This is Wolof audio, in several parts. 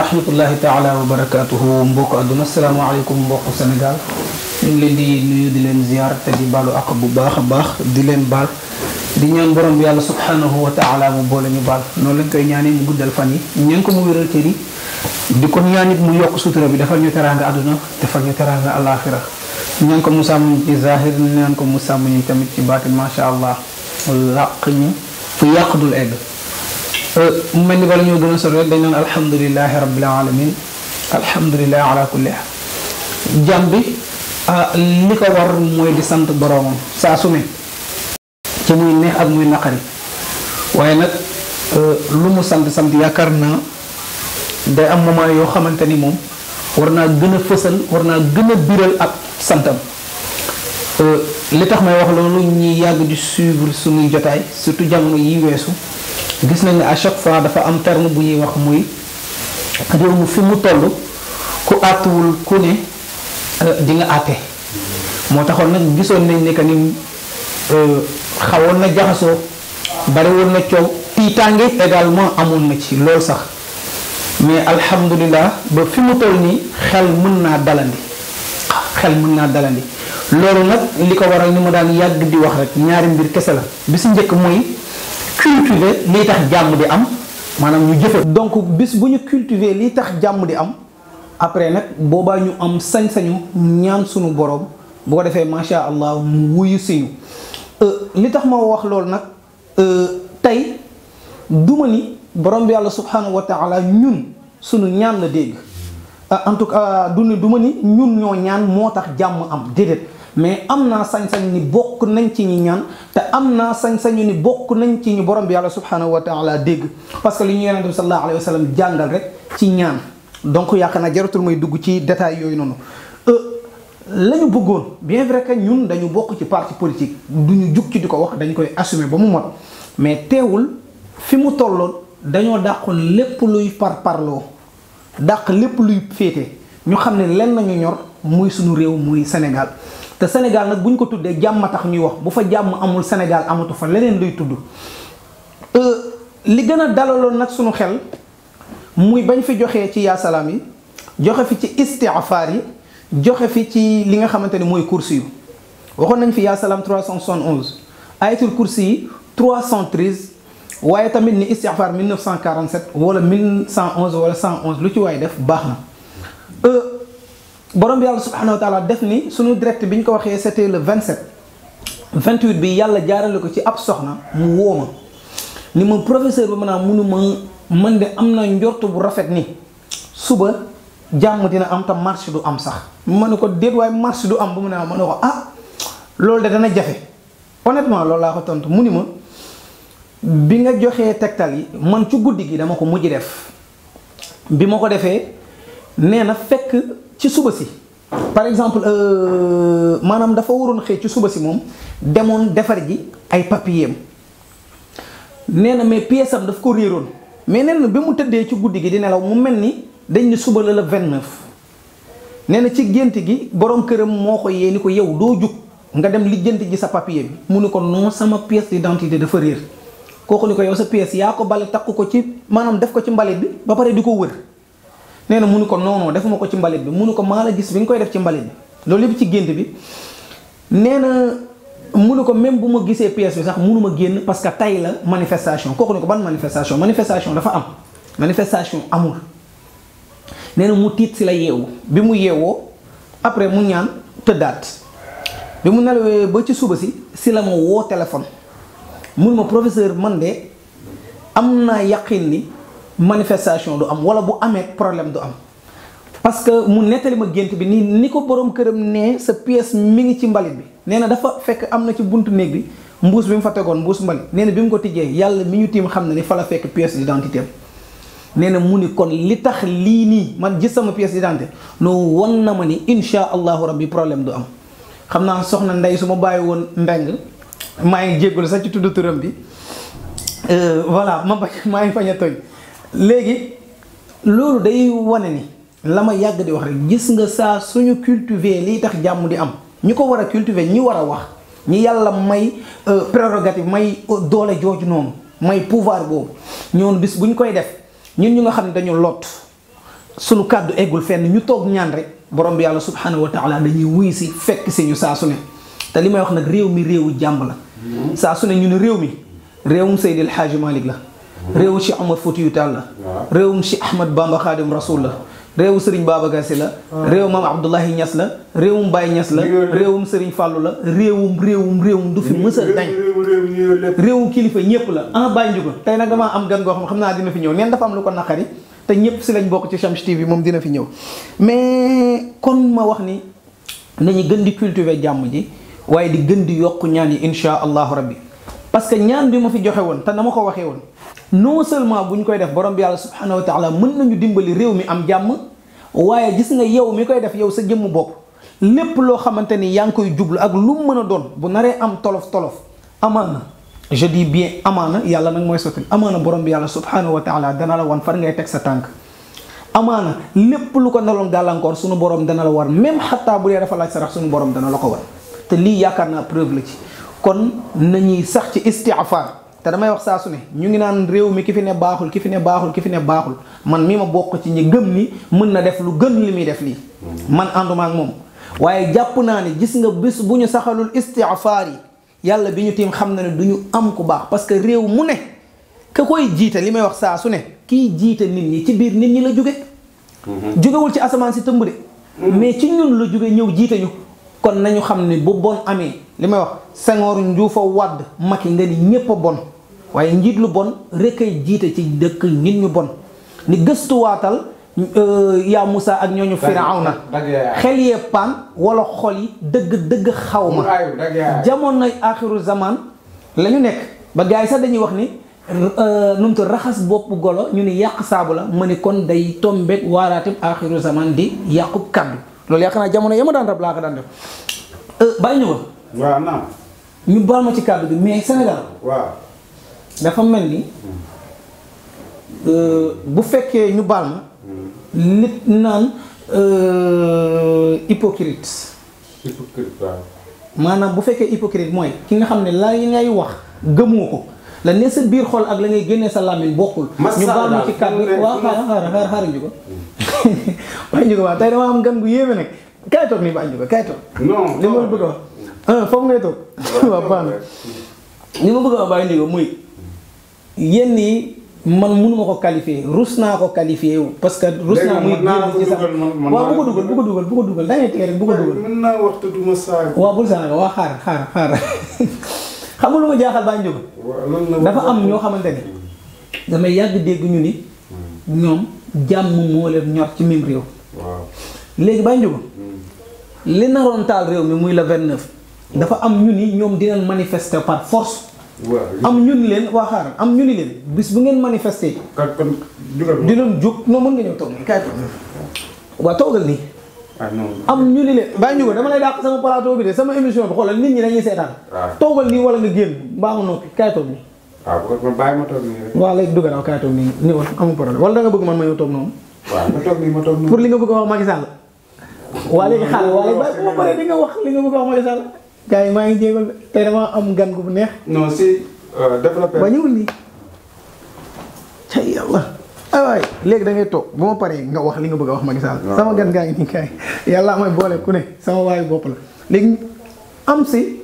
rahmatullahi taala wa barakatuhu mbokk àdduna asalaamaaleykum mbokk Sénégal ñu ngi leen di nuyu di leen ziar te di baalu ak bu baax a baax di leen baal di ñaan borom bi yàlla subhanahu wa taala mu boole ñu baal noonu lañ koy ñaanee mu guddal fan yi ñeen ko mu wéral cër yi di ko ñaan it mu yokk sutura bi defal ñu teraanga àdduna defal ñu teraanga alaxira ñaan ko mu sàmm ñu ci zahir ñaan ko mu sàmm ñu tamit ci baatin macha allah làq ñu fu yàq dul egg mu mel ni bala ñoo gën a sori dañ naan alhamdulilahi rabbil alamin alhamdulilah ala kulli haal jàmm bi li ko war mooy di sant boroomam saa su ne ci muy neex ak muy naqari waaye nag lu mu sant yaakaar naa day am moment yoo xamante ni moom war naa gën a fësal war naa gën a biral ak santam li tax may wax loolu ñi yàgg di suivre suñuy jotaay surtout jamono yi weesu gis nañ ne à chaque fois dafa am terme bu ñuy wax muy réew mi fi mu toll ku àttuwul ku ne di nga àtte moo taxoon nag gisoon nañ ne que ni xawoon na jaxasoo bari woon na coow tiitaange également amoon na ci loolu sax mais alhamdulilah ba fi mu toll nii xel mën naa dalandi loolu nag li ko waral ni ma daan yàgg di wax rek ñaari mbir kese la bi si njëkk mooy cultiver lii tax jàmm di am maanaam ñu jëfe donc bis bu ñu cultiver lii tax jàmm di am après nag boobaa ñu am sañ-sañu ñaan sunu borom bu ko defee macha allah mu wuyu siñu li tax ma wax loolu nag tey duma ni borom bi yàlla subhanahu wa taala ñun sunu ñaan la dégg en tout cas duma ni ñun ñoo ñaan moo tax jàmm am déedéet mais am naa sañ-sañ ni bokk nañ ci ñi ñaan te am naa sañ-sañu ni bokk nañ ci ñu borom bi yàlla subhanahu wa taala dégg parce que li ñu yonent bi sallallahu alayhi wa sallam jàngal rek ci ñaan donc yaakaar naa jaratul may dugg ci détails yooyu noonu la ñu bëggoon bien vrai que ñun dañu bokk ci parti politique du ñu jug ci di ko wax dañ koy assumer ba mu mot mais teewul fi mu tolloon dañoo dàqoon lépp luy parloo dàq lépp luy féete ñu xam ne lenn nañu ñor muy suñu réew muy Sénégal te Sénégal nag bu ñu ko tuddee jàmm tax ñuy wax bu fa jàmm amul Sénégal amatu fa leneen luy tudd li gën a dalaloon nag suñu xel muy bañ fi joxee ci yaa salaam yi joxe fi ci istighfar yi joxe fi ci li nga xamante ni mooy kursi yu waxoon nañ fi yaa salaam 371 ayatul kursi yi 313 waaye tamit ni istighfar 1947 wala 1111 wala 111 lu ci waay def baax na borom bi yàlla subhanahu wa taala def ni suñu direct bi ñu ko waxee c'était le 28 bi yàlla jaarale ko ci ab soxna mu woo ma ni ma professeur bi maanaam munu ma man de am na njort bu rafet ni suba jàmm dina am tam marche du am sax ma ne ko déet waaye marche du am ba mu ne ma ne ko loolu de dana jafe honnêtement loolu laa ko tontu mu ni ma bi nga joxee tegtal yi man ci guddi gi dama ko mujj def bi ma ko defee nee na fekk ci suba si par exemple maanaam dafa waroon xëy ci suba si moom demoon defar ji ay papier am nee na mais pièce am daf ko réeroon mais nee na bi mu tëddee ci guddi gi di nelaw mu mel ni dañ ni suba la 29 nee na ci gént gi borom këram moo ko yee ni ko yow doo jug nga dem lijjanti ji sa papier bi mu ni ko non sama pièce d'identité dafa réer kooku ni ko yow sa pièce yaa ko bale takk ko ci maanaam def ko ci mbalit bi ba pare di ko wër nee na mu ni ko non defuma ko ci mbalit bi mu ni ko maa la gis bi nga koy def ci mbalit bi loolu lépp ci gént bi nee na mu ni ko même bu ma gisee pièce bi sax mënuma génn parce que tay la manifestation kooku ni ko ban manifestation dafa am manifestation amul nee na mu tiit si la yeewu bi mu yeewoo après mu ñaan tëddaat bi mu nelawee ba ci suba si la ma woo téléphone mun ma professeur man de am naa yaqin ni manifestation du am wala bu amee problème du am parce que mu nettali ma gént bi ni ko borom këram ne sa pièce mi ngi ci mbalit bi nee na dafa fekk am na ci buntu néeg bi mbuus bi mu fa tegoon mbuus mbalit nee na bi mu ko tijjee yàlla mi ñu tiim xam na ni fa la fekk pièce d'identité am nee na mu ni kon li tax lii nii man gis sama pièce d'identité noo wan na ma ni insha allahu rabbi problème du am xam naa soxna Ndey su ma bàyyi woon mbeng maa ngi jéggul sax ci tudd turam bi voilà maa ngi fañ a tooñ léegi loolu day wane ni la ma yàgg di wax rek gis nga saa suñu cultiver lii tax jàmm di am ñi ko war a cultiver ñi war a wax ñi yàlla may prérogative may doole jooju noonu may pouvoir boobu ñoonu bis bu ñu koy def ñun ñu nga xam ne dañu lot sunu kàddu eggul fenn ñu toog ñaan rek borom bi yàlla subhanahu wa taala dañuy wuy si fekk si ñu saa su ne te li may wax nag réew mi réewu jàmm la saa su ne ñu ne réew mi réewum Seydil Hadji Malick la réewu Cheikh Omar Foutiyou Tall la réewum Cheikh Ahmad Bamba Khadim Rasoul la réewu Serigne Babacar Sy la réewum Maam Abdoulahi Niass la réewum Baye Niass la réewum Serigne Fallou la réewum du fi mësa dañ réewum kilifa ñëpp la Baye Ndiouga tey nag damaa am gan goo xam naa dina fi ñëw neen dafa am lu ko naqari te ñëpp si lañ bokk ci Shamsu TV moom dina fi ñëw mais kon ma wax ni nañu gën di cultiver jàmm ji waaye di gën di yokk ñaan yi insha allahu rabbi parce que ñaan bi ma fi joxe woon te na ma ko waxee woon non seulement bu ñu koy def borom bi yàlla subhanahu wa taala mën nañu dimbali réew mi am jàmm waaye gis nga yow mi koy def yow sa jëmm bopp lépp loo xamante ni yaa ngi koy jublu ak lu mu mën a doon bu naree am tolof tolof amaana je dis bien amaana yàlla nag mooy sottil amaana borom bi yàlla subhanahu wa taala dana la wan far ngay teg sa tànk amaana lépp lu ko naloon gàllankoor sunu borom dana la war même xataa bu dee dafa laaj sarax sunu borom dana la ko war te lii yaakaar naa preuve la ci kon nañuy sax ci istighfar te damay wax saa su ne ñu ngi naan réew mi ki fi ne baaxul ki fi ne baaxul ki fi ne baaxul man mi ma bokk ci ñi gëm ni mën na def lu gën li muy def lii man ànduma ak moom waaye jàpp naa ne gis nga bés bu ñu saxalul istighfar yi yàlla bi ñu tiim xam na ne du ñu am ku baax parce que réew mu ne ka koy jiite li may wax saa su ne kii jiite nit ñi ci biir nit ñi la jóge jógewul ci asamaan si tëmb de mais ci ñun la jóge ñëw jiite ñu kon nañu xam ne bu bon amee li may wax Senghor Njuufa Wàdd Macky nga ni ñépp a bon waaye njiit lu bon rek ay jiite ci dëkk nit ñu bon ni gëstuwaatal yaa Moussa ak ñooñu Firawna xel yee paan wala xol yi dëgg xaw ma jamonoy aaxiru zaman la ñu nekk ba gars yi sax dañuy wax ni numtu raxas boppu golo ñu ni yàq saabu la ma ni kon day tombeek waaraatim aaxiru zaman di yàqub kaddu loolu yaakaar naa jamono yama daan rab laa ko daan def bàyyi ñu ko waaw naam ñu baal ma ci kàddu bi mais Sénégal waaw dafa mel ni bu fekkee ñu baal ma nit naan hypocrite waaw maanaam bu fekkee hypocrite mooy ki nga xam ne la ngay wax gëmoo ko la ne sa biir xol ak la ngay génnee sa làmmiñ bokkul ñu baal ma ci kàddu waaw xaaral ñu ko bàyyi ñu ko waaw tey dama am gan bu yéeme nag kaay toog nii bàyyi ñu ko kaay toog li ma bëgg a wax foofu ngay toog waaw baax na li ma bëgg a wax bàyyi ñu ko muy yenn yi man mënuma ko qualifier rus naa ko qualifier wu parce que rus naa muy génn ci sax waaw bu ko dugal da ngay teg rek bu ko dugal mën naa wax te duma saaga waaw bul saaga waaw xaar xam nga lu ma jaaxal baa njóg dafa am ñoo xamante ni damay yàgg dégg ñu ni ñoom jàmm moo leen ñor ci mim réew léegi baa njóg li naroon taal réew mi muy le 29 dafa am ñu ni ñoom dinañ manifester par force am ñu ni leen waa xaaral am ñu ni leen bis bu ngeen manifester dinañ jóg non mën nga ñëw toog nii kaay toog waa toogal nii am ñu ni leen bàyyi ñu ko dama lay dàq sama plateau bi de sama émission bi xoolal nit ñi dañuy seetaan toogal nii wala nga génn mbaa nga noppi kaay toog nii bàyyi ma toog nii rek waaw léegi dugg naa kaay toog nii ñëwal amul problème wala da nga bëgg man ma ñëw toog noonu ma toog nii pour li nga bëgg a wax Macky Sall waa léegi xaaral waa léegi bàyyi bu ma paree di nga wax li nga bëgg a wax Macky Sall gars yi maa ngi jéegal tey dama am gan gu bu neex non si développé ba ñëwul nii cay yàlla ay waay léegi da ngay toog bu ma paree nga wax li nga bëgg a wax Macky Sall sama gan gaa ngi nii kaay yàlla mooy boole ku ne sama waayu bopp la léegi am si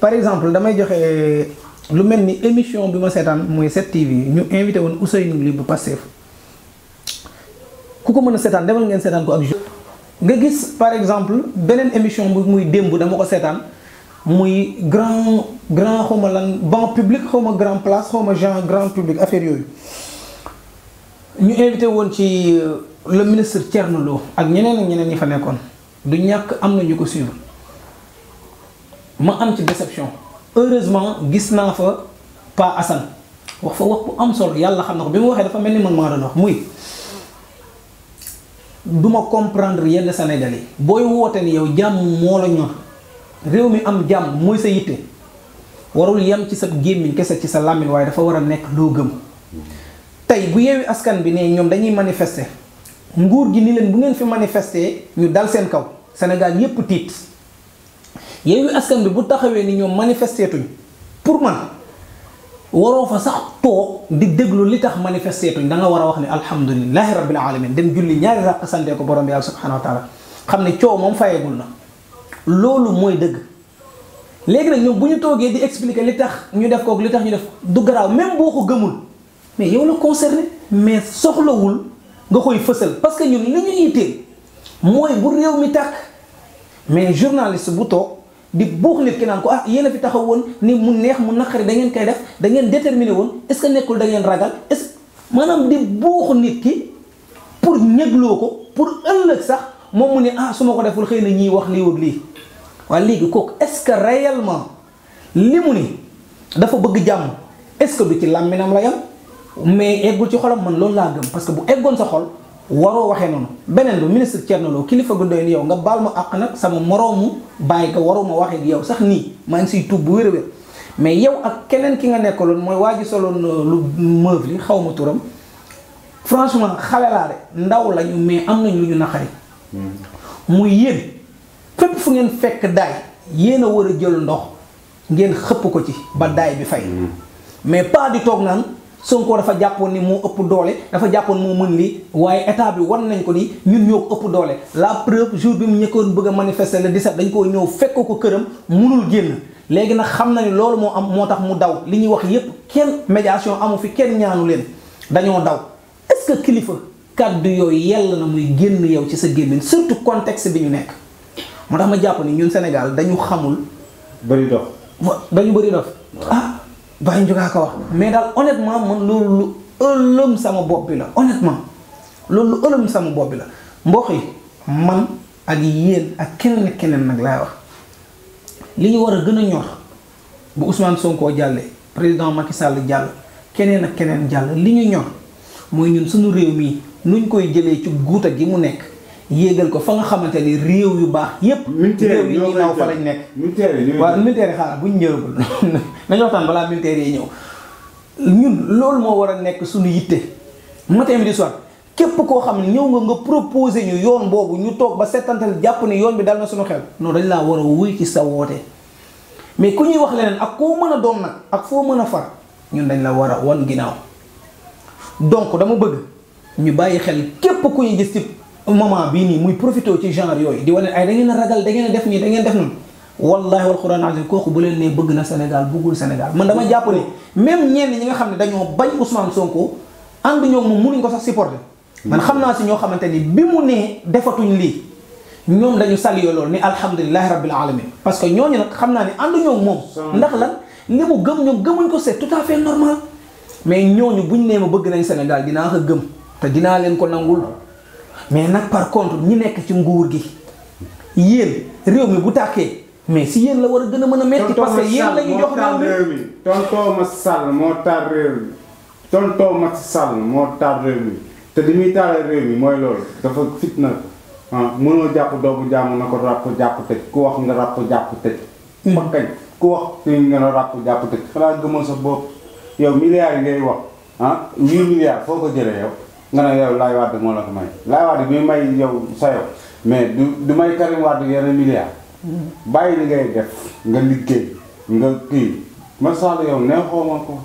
par exemple damay joxe lu mel ni émission bi ma seetaan muy 7TV ñu invité woon Ousseynou Ly bu Pastef ku ko mën a seetaan demal ngeen seetaan ko ak nga gis par exemple beneen émission bu muy démb dama ko seetaan muy grand xawma lan banc public xawma grand place xawma genre grand public affaire yooyu ñu invité woon ci le ministre Thierno Lo ak ñeneen ñi fa nekkoon du ñàkk am na ñu ko suivre ma am ci déception heureusement gis naa fa Pa Assane wax fa wax bu am solo yàlla xam na ko bi mu waxee dafa mel ni man maa doon wax muy duma comprendre yenn Sénégalais yi booy woote ni yow jàmm moo la ñor réew mi am jàmm mooy sa yitte warul yem ci sa gémmiñ kese ci sa làmmiñ waaye dafa war a nekk loo gëm tey bu Yewwi Askan bi ne ñoom dañuy manifester nguur gi ni leen bu ngeen fi manifester ñu dal seen kaw Sénégal yépp tiit Yewwi Askan bi bu taxawee ni ñoom manifester tuñ pour man waroo fa sax toog di déglu li tax manifesté tuñ da nga war a wax ne alhamdulilahi rabbil alamin dem julli ñaari ràq sante ko borom bi yàlla subhanahu wa taala xam ne coow moom fayegul na loolu mooy dëgg. léegi nag ñoom bu ñu toogee di expliquer li tax ñu def kook li tax ñu def du garaaw même boo ko gëmul mais yow la concerné mais soxlawul nga koy fësal parce que ñun li ñu itteel mooy bu réew mi tàkk mais journaliste bu toog di buux nit ki naan ko yéen a fi taxaw woon ni mu neex mu naqari da ngeen koy def da ngeen déterminé woon est-ce que nekkul da ngeen ragal est-ce maanaam di buux nit ki pour ñëgloo ko pour ëllëg sax moom mu ne su ma ko deful xëy na ñiy wax lii wëg lii waaye léegi kooku est-ce que réellement li mu ni dafa bëgg jàmm est-ce que du ci làmminam la yam mais eggul ci xolam man loolu laa gëm parce que bu eggoon sa xol waroo waxee noonu beneen bi ministre Thierno Lo kilifa gu doy ni yow nga baal ma àq nag sama moroomu bàyyi ko waruma waxee ak yow sax nii maa ngi siy tuub bu wér a wér mais yow ak keneen ki nga nekkaloon mooy waa ji soloon lu meuf li xaw ma turam franchement xale laa de ndaw lañu mais am nañ lu ñu naqari muy yéen fépp fu ngeen fekk daay yéen a war a jël ndox ngeen xëpp ko ci ba daay bi fay mais pas di toog naan Sonko dafa jàppoon ni moo ëpp doole dafa jàppoon moo mën lii waaye état bi wan nañ ko ni ñun ñoo ko ëpp doole la preuve jour bi mu ñëkkoon bëgg a manifester le 17 dañ koo ñëw fekk ko këram munul génn léegi nag xam na ni loolu moo am moo tax mu daw li ñuy wax yépp kenn médiation amu fi kenn ñaanu leen dañoo daw est-ce que kilifa kàddu yooyu yell na muy génn yow ci sa gémmiñ surtout contexte bi ñu nekk moo tax ma jàpp ni ñun Sénégal dañu xamul bëri dof dañu bëri dof bàyyi njugaa ko wax mais daal honnêtement man loolu lu ëlëm sama bopp bi la honnêtement loolu lu ëlëm sama bopp bi la mbokk yi man ak yéen ak keneen nag laay wax li ñu war a gën a ñor bu Ousmane Sonko jàllee président Macky Sall jàll keneen ak keneen jàll li ñu ñor mooy ñun suñu réew mii nuñ koy jëlee ci guuta gi mu nekk yéegal ko fa nga xamante ni réew yu baax yépp réew yi ñuy naw fa lañ nekk waaw militaire yi xaaral buñ ñëwagul nañu waxtaan balaa militaire yi ñëw ñun loolu moo war a nekk suñu yitte matin midi soir képp koo xam ne ñëw nga proposé ñu yoon boobu ñu toog ba settantal jàpp ne yoon bi dal na suñu xel non dañ laa war a wuy ci sa woote mais ku ñuy wax leneen ak koo mën a doon nag ak foo mën a far ñun dañ la war a wan ginnaaw donc dama bëgg ñu bàyyi xel képp ku ñu gis ci moment bii nii muy profité ci genre yooyu di wane ay da ngeen a ragal da ngeen a def nii da ngeen def noonu wallahi wal quran azim kooku bu leen nee bëgg na Sénégal bëggul Sénégal man dama jàpp ne même ñenn ñi nga xam ne dañoo bañ Ousmane Sonko ànd ñoo moom mënuñ ko sax supporter man xam naa si ñoo xamante ni bi mu nee defatuñ lii ñoom dañu salué loolu ni alhamdulilahi rabbil alamin parce que ñooñu nag xam naa ne ànd ñoo moom ndax lan li mu gëm ñoom gëmuñ ko c'est tout à fait normal mais ñooñu buñ nee ma bëgg nañ Sénégal dinaa ko gëm te dinaa leen ko nangul mais nag par contre ñi nekk ci nguur gi yéen réew mi bu tàkkee mais si yéen la war a gën a mën a metti parce que yéen la ñu jox réew mi tonton Macky Sall moo taal réew mi tonton Macky Sall moo taal réew mi te li muy taal réew mi mooy loolu dafa fitna mënoo jàpp doomu jàmm na ko ràpp jàpp tëj ku wax nga ràpp jàpp tëj fakkañ ku wax nga ràpp jàpp tëj xanaa gëmal sa bopp yow milliards yi ngay wax 8 milliards foo ko jëlee yow nga ne yow Laye Wade moo la ko may Laye Wade bi may yow sa yow mais du may Karim Wade yenn milliards bàyyi li ngay def nga liggéey nga kii ma Sall yow neexoo ma ko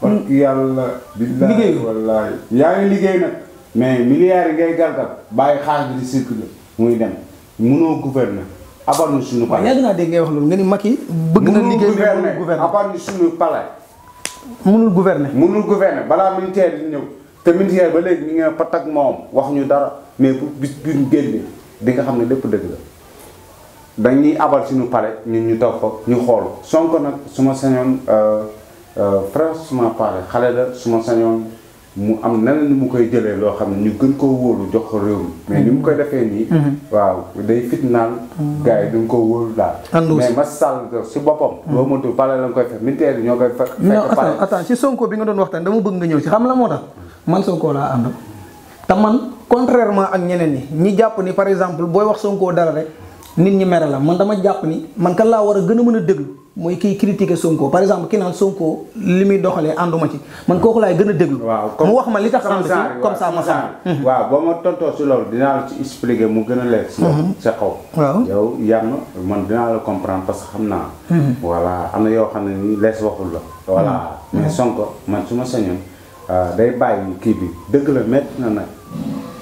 parce que yàlla billahi wallahi yaa ngi liggéey nag mais milliards yi ngay galgal bàyyi xaalis bi di circuler muy dem mënoo gouverner abal ñu suñu palais yàgg naa dégg ngay wax loolu nga ni Macky bëgg na liggéey mënul gouverner abal ñu suñu palais mënul gouverner balaa militaire yi ñëw te militaire ba léegi ñu ngi pat ak moom wax ñu dara mais bu bis bi ñu génnee di nga xam ne lépp dëgg la dañuy abal suñu palais ñun ñu toog fa ñu xool Sonko nag suma sañoon franchement parlé xale la suma sañoon mu am neneen ni mu koy jëlee loo xam ne ñu gën koo wóolu jox ko réew mi mais ni mu koy defee nii waaw day fitnaal gars yi duñ ko wóolu daal mais ma sàll si boppam boo motu palais la nga koy fekk militaire yi ñoo koy fekk attends ci Sonko bi nga doon waxtaan dama bëgg nga ñëw ci xam la moo tax man Sonko laa ànd te man contrairement ak ñeneen ñi jàpp ni par exemple booy wax Sonko dara rek nit ñi mere la man dama jàpp ni man kan laa war a gën a mën a déglu mooy kiy critiquer Sonko par exemple ki naan Sonko li muy doxalee ànduma ci man kooku laay gën a déglu. waaw mu wax ma li tax ànd ci comme ça ma xam. waaw boo ma tontoo si loolu dinaa la ci expliquer mu gën a leer si sa xaw. waaw yow yar na man dinaa la comprendre parce que xam naa. voilà am na yoo xam ne nii lees waxul la. voilà mais Sonko man su ma sañoon day bàyyi kii bi dëgg la métti na nag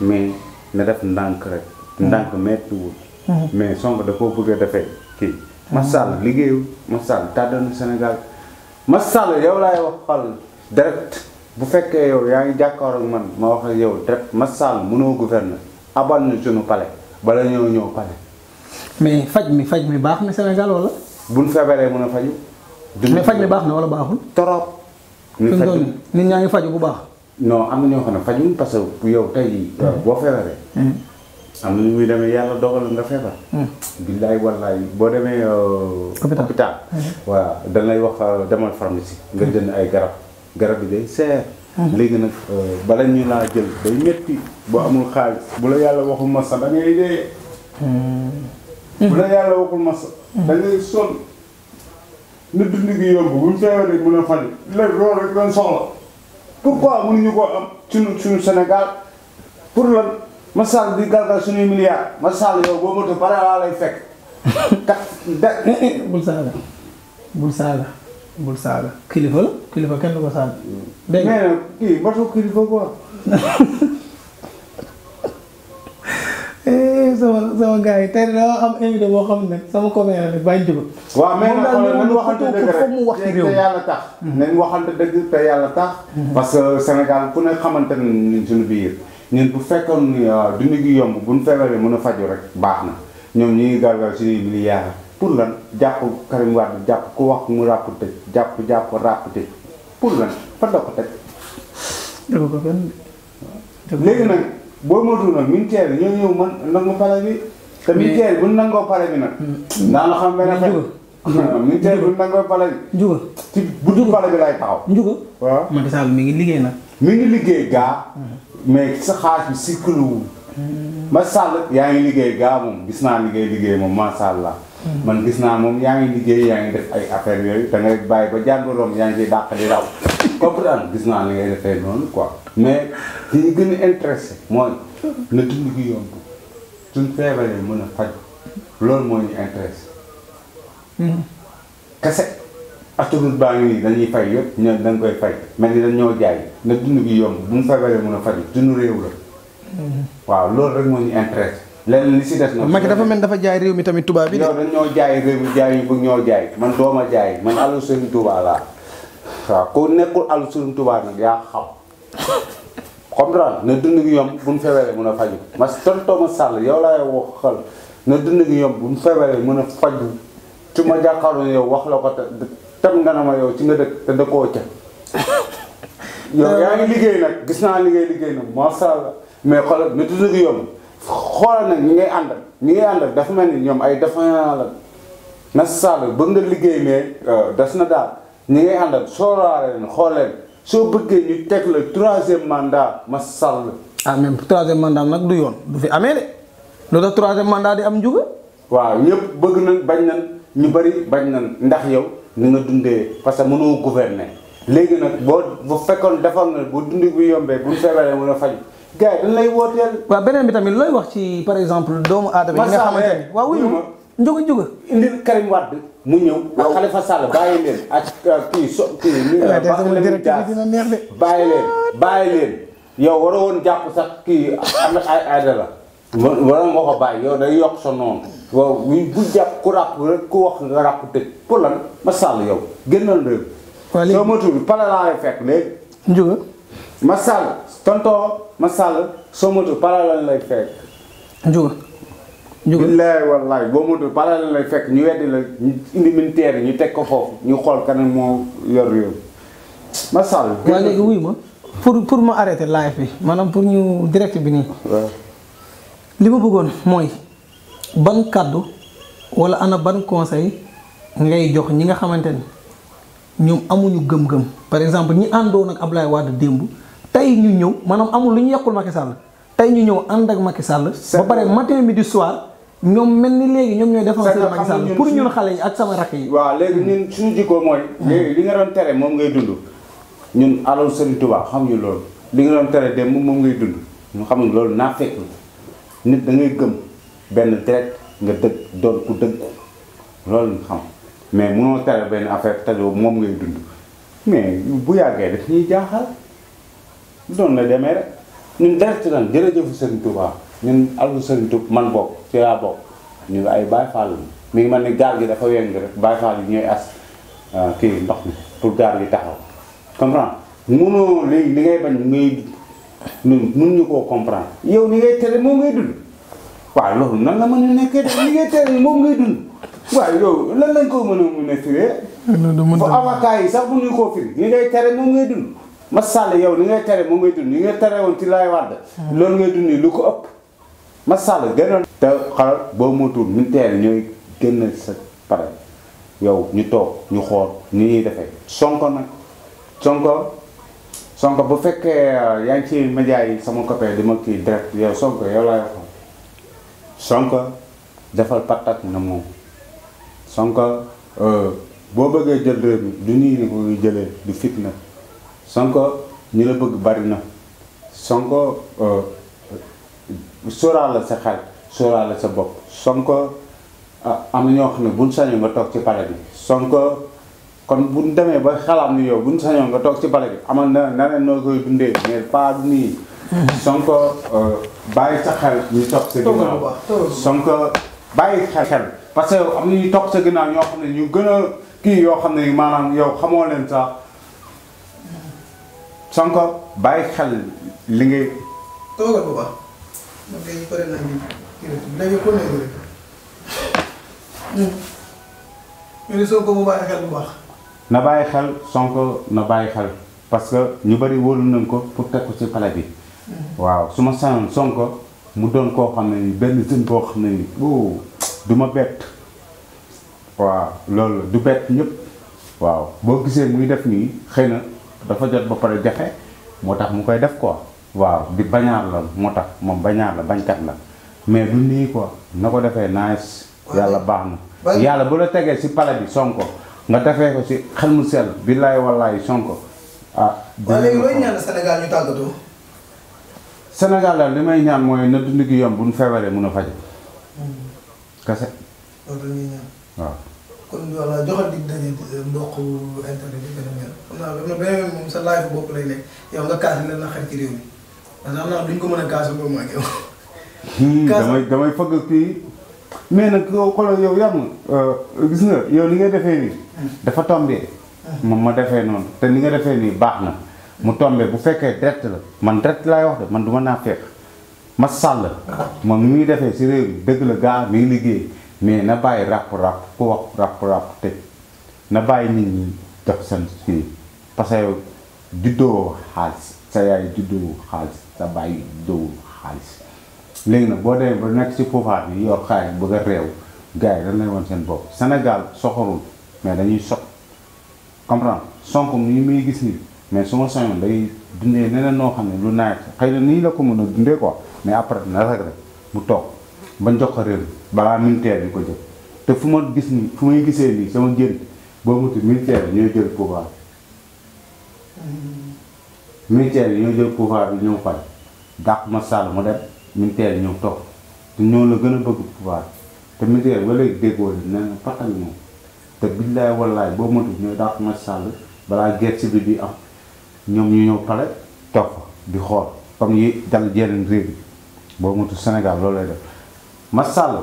mais na def ndànk rek. ndànk méttiwul. mais Sonko da koo bëgg a defee kii. Macky Sall liggéeyu Macky Sall tàddanu Sénégal Macky Sall yow laay waxal direct bu fekkee yow yaa ngi jàkkaarloo ak man ma wax ak yow direct Macky Sall mënoo gouverner abal ñu suñu palais bala ñëw ñëw palais. mais faj mi baax na Sénégal wala. buñ feebaree mën a faju. mais faj mi baax na wala baaxul. trop. ñu faju nit ñaa ngi faju bu baax. non am na ñoo xam ne fajuñ parce que yow tey jii. boo feebaree. am na ñu muy demee yàlla dogal nga feebar. billaay wallaay boo demee. hôpital waaw dañ lay wax demal pharmacie nga jënd ay garab yi day seer. léegi nag bala ñu laa jël day métti boo amul xaalis bu la yàlla waxul masa da ngay dee. bu la yàlla waxul masa da ngay sonn. nit dund gi yomb bu ñu feebaree mën a faj léegi loolu rek lañ soxla. pourquoi mënuñu koo am suñu Sénégal pour lan. Macky Sall di galgal suñuy milliards Macky Sall yow boo moto pare laa lay fekk. kat bul saaga kilifa la kilifa kenn du ko saaga. dégg nga mais nag kii matu kilifa quoi. sama gars yi tey dama am invité boo xam ne sama copain la nag bàyyi jóg. waaw mais nag nañ waxante dëgg rek mu wax ci réew te yàlla tax. nañ waxante dëgg te yàlla tax. parce que Sénégal ku ne xamante ne suñu biir. ñun bu fekkoon ni dund gi yomb bu ñu feebaree mën a faju rek baax na ñoom ñi ngi gargal si milliards pour lan jàpp Karim Wade jàpp ku wax mu ràpp tëj jàpp ràpp tëj pour lan fa da ko teg. dëgg ko benn. léegi nag boo motul nag militaire yi ñoo ñëw man nangu pale bi. te militaire yi bu nangoo pale bi nag. naa la xam benn affaire. militaire bu nangoo pale bi. Njuga ci buntu pale bi lay taxaw. Njuga waaw Macky Sall mi ngi liggéey nag. mi ngi liggéey gaa. mais sa xaalis bi circulé wul. Macky Sall yaa ngi liggéey gaa moom gis naa liggéey moom macha allah. man gis naa moom yaa ngi liggéey yaa ngi def ay affaires yooyu da ngay bàyyi ba jàngoroom yaa ngi ciy dàq di raw. comprendre gis naa li ngay defee noonu quoi mais li ñu gën a intéressé mooy na dund gi yomb suñ feebaree mën a faj loolu moo ñu intéressé. kese autoroute baa ngi nii dañuy fay yëpp ñoom dañ koy fay mel ni dañ ñoo jaay na dund gi yomb bu mu feebaree mën a faj suñu réew la. waaw loolu rek moo ñu intéressé. leneen li si des nag. Macky dafa mel dafa jaay réew mi tamit tubaab bi de. yow dañ ñoo jaay réew mi jaay yu bëgg ñoo jaay man dooma jaay man àllu Serigne Touba laa waaw ku nekkul àllu Serigne Touba nag yaa xam comprendre na dund gi yomb bu mu feebaree mën a faju ma tontoo ma Sall yow laay waxal na dund gi yomb bu mu feebaree mën a faju su ma jàkkaarloo yow wax la ko te tam nga na ma yow ci nga dëkk te dëkkoo ca yow yaa ngi liggéey nag gis naa liggéey nag macha allah mais xoolal na dund gi yomb xoolal nag ñi ngay àndal dafa mel ni ñoom ay défaillant la na Sall bëgg nga liggéey mais des na daal ñi ngay àndal sóoraale leen xool leen soo bëggee ñu teg la 3e mandat ma Sall. ah même 3e mandat nag du yoon du fi amee de loolu tax 3e mandat di am Njuga. waaw ñëpp bëgg nañ bañ nañ ñu bari bañ nañ ndax yow ni nga dundee parce que mënoo gouverner léegi nag bu fekkoon defal na bu dund bi yombee bu ñu feebaree mën a faj. gars yi dañ lay wooteel. waaw beneen bi tamit looy wax ci par exemple doomu aadama yi nga xamante ni waaw wuyu ma Njuga indil Karim Wade mu ñëw ak Khalifa Sall bàyyi leen ak kii bàyyi leen yow waroo woon jàpp sax kii am na ay aada la wala moo ko bàyyi yow day yokk sa noonu waaw bu jàpp ku ràpp rek ku wax nga ràpp tëj pour lan ma Sall yow génnal réew soo motul pale laa lay fekk léegi Njuga ma Sall tontoo ma Sall soo motul pale lañ lay fekk Njuga billaay wallaay boo motul pale lañ lay fekk ñu weddi la ñu indi militaire yi ñu teg ko foofu ñu xool kanam moo yor réew ma Sall waaw léegi wuyu ma pour ma arrêter live bi maanaam pour ñu direct bi nii li ma bëggoon mooy ban kàddu wala ana ban conseil ngay jox ñi nga xamante ni ñoom amuñu gëm-gëm par exemple ñi àndoon ak Ablaye Wade démb tey ñu ñëw maanaam amul lu ñu yekkul Macky Sall tey ñu ñëw ànd ak Macky Sall ba pare matin midi soir ñoom mel ni léegi ñoom ñooy défenseur Parce que Macky xam nga Sall ñun pour suñu- ñun xale yi ak sama rakk yi. waaw léegi ñun suñu jikkoo mooy. léegi li nga doon tere moom ngay dund. ñun alalu Serigne Touba xamuñu loolu li nga doon tere dem moom ngay dund ñu xamuñu loolu naa fekk nit da ngay gëm benn direct nga dëgg doon ku dëgg loolu ñu xam mais munoo tere benn affaire te moom ngay dund mais bu yàggee daf ñuy jaaxal doon la demee rek ñun direct lan jërëjëfu Serigne Touba ñun alalu Serigne Touba man bokk ci laa bokk ñu ay Baye Fall mi ngi mel ni gaal gi dafa weng rek Baye Fall yi ñooy as kii ndox mi pour gaal gi taxaw comprendre munoo léegi li ngay bañ ngay ñun mun ñu koo comprendre yow ni ngay tere moom ngay dund waaw loolu nan la mën a nekkee de li ngay tere moom ngay dund waaw yow lan lañ ko mën a firee fa avocat yi sax mënuñu koo firi li ngay tere moom ngay dund ma sàll yow li ngay tere moom ngay dund li ngay tere woon ci lay wàdd loolu ngay dund lu ko ëpp ma sàll gënoon te xalal boo motul militaire yi ñooy génn sa pare yow ñu toog ñu xool ni ñuy defee Sonko nag Sonko bu fekkee yaa ngi ci média yi sama copain di ma kii direct yow Sonko yow laay waxoon Sonko defal patak na moom Sonko boo bëggee jël réew mi du nii ni ko jëlee du fitna Sonko ñi la bëgg bari na Sonko sóoraale sa xel sóoraale sa bopp Sonko am na ñoo xam ne buñ sañoon nga toog ci palais bi Sonko kon bu ñu demee ba xalaat ni yow bu ñu sañoon nga toog ci bale bi amal na neneen noo koy dundee mais pas du nii. Sonko bàyyi sa xel ñu toog sa ginnaaw. Sonko bàyyi xel parce que am na ñuy toog sa ginnaaw ñoo xam ne ñu gën a kii yoo xam ne maanaam yow xamoo leen sax Sonko bàyyi xel li ngay. toogal bu baax man kay pare naa ñu dañu ko nekk rek ñu ne Sonko bu bàyyi xel bu baax. na bàyyi xel Sonko na bàyyi xel parce que ñu bari wóolu nañ ko pour teg ko ci palais bi. waaw su ma sañoon Sonko mu doon koo xam ne benn jeune boo xam ne ni du ma bett waaw loolu du bett ñëpp waaw boo gisee muy def nii xëy na dafa jot ba pare jafe moo tax mu koy def quoi waaw di bañaar la moo tax moom bañaar la bañkat la mais du nii quoi na ko defee nice yàlla baax na yàlla bu la tegee ci palais bi Sonko nga defee ko ci xel mu sell billaay wallaay Sonko ah. waaw léegi looy ñaan Sénégal ñu tàggatoo. Sénégal daal li may ñaan mooy na dund gi yomb bu ñu feebaree mun a faj. kese. loolu la ñuy ñaan. waaw. kon voilà joxal dig daje mbokku internet bi beneen yoon xam naa am na beneen yoon moom sa live bopp lay nekk yow nga kaas leen na xel ci réew mi parce que am naa duñ ko mën a kaas boobu ak yow. damay fëgg kii mais nag xoolal yow yar na gis nga yow li nga defee nii. dafa tombé. moom ma defee noonu te li nga defee nii baax na. mu tombé bu fekkee direct la man direct laay wax de man du ma naa fekk ma sàll moom ni muy defee si réew mi dëgg la gaa mi ngi liggéey mais na bàyyi ràpp ku wax ràpp tëj na bàyyi nit ñi jox seen kii parce que juddoo xaalis sa yaay juddoo xaalis sa bàyyi juddoo xaalis léegi nag boo demee ba nekk ci pouvoir bi yor xaalis bëgg a réew gars yi dañ lay woon seen bopp Sénégal soxorul mais dañuy sox comprendre Sonko ni muy gis nii mais su ma soñoon day dundee neneen noo xam ne lu naaj xëy na nii la ko mën a dundee quoi mais après na rek mu toog bañ jox ko réew balaa militaire bi ko jël te fu ma gis nii fu may gisee nii sama njëriñ boo mutu militaire bi ñooy jël pouvoir militaire yi ñoo jël pouvoir bi ñëw fay dàq ma sàll mu dem militaire yi ñëw toog te ñoo la gën a bëgg pouvoir te militaire ba léegi déggoo leen nee na patal moom te billaay wallaay boo mutu ñooy dàq ma sàll balaa guerre civile bi am ñoom ñu ñëw pale toog di xool comme yi dal yeneen réew yi boo mutu Sénégal loolu lay def ma sàll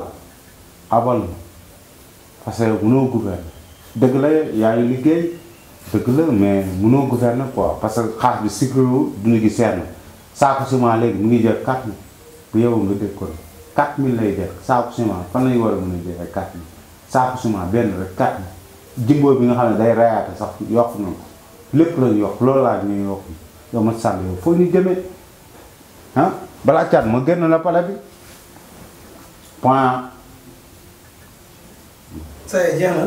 abal na parce que mënoo gouverner dëgg la yaa ngi liggéey dëgg la mais mënoo gouverner quoi parce que xaalis bi sikro dund gi seer na saako ciment léegi mu ngi jël 4000 bu yow nga dégg ko 4000 lay jël saako ciment fan lañu war a mën a jël 4000 saako ciment benn rek 4000 jimbo bi nga xam ne day rayaate sax yokk na ko lépp lañu yokk loolu laa ñuy yokk yow ma sàll yow foo ñu jëmee ah balaa caat ma génn la pale bi point. ça y est jeex na.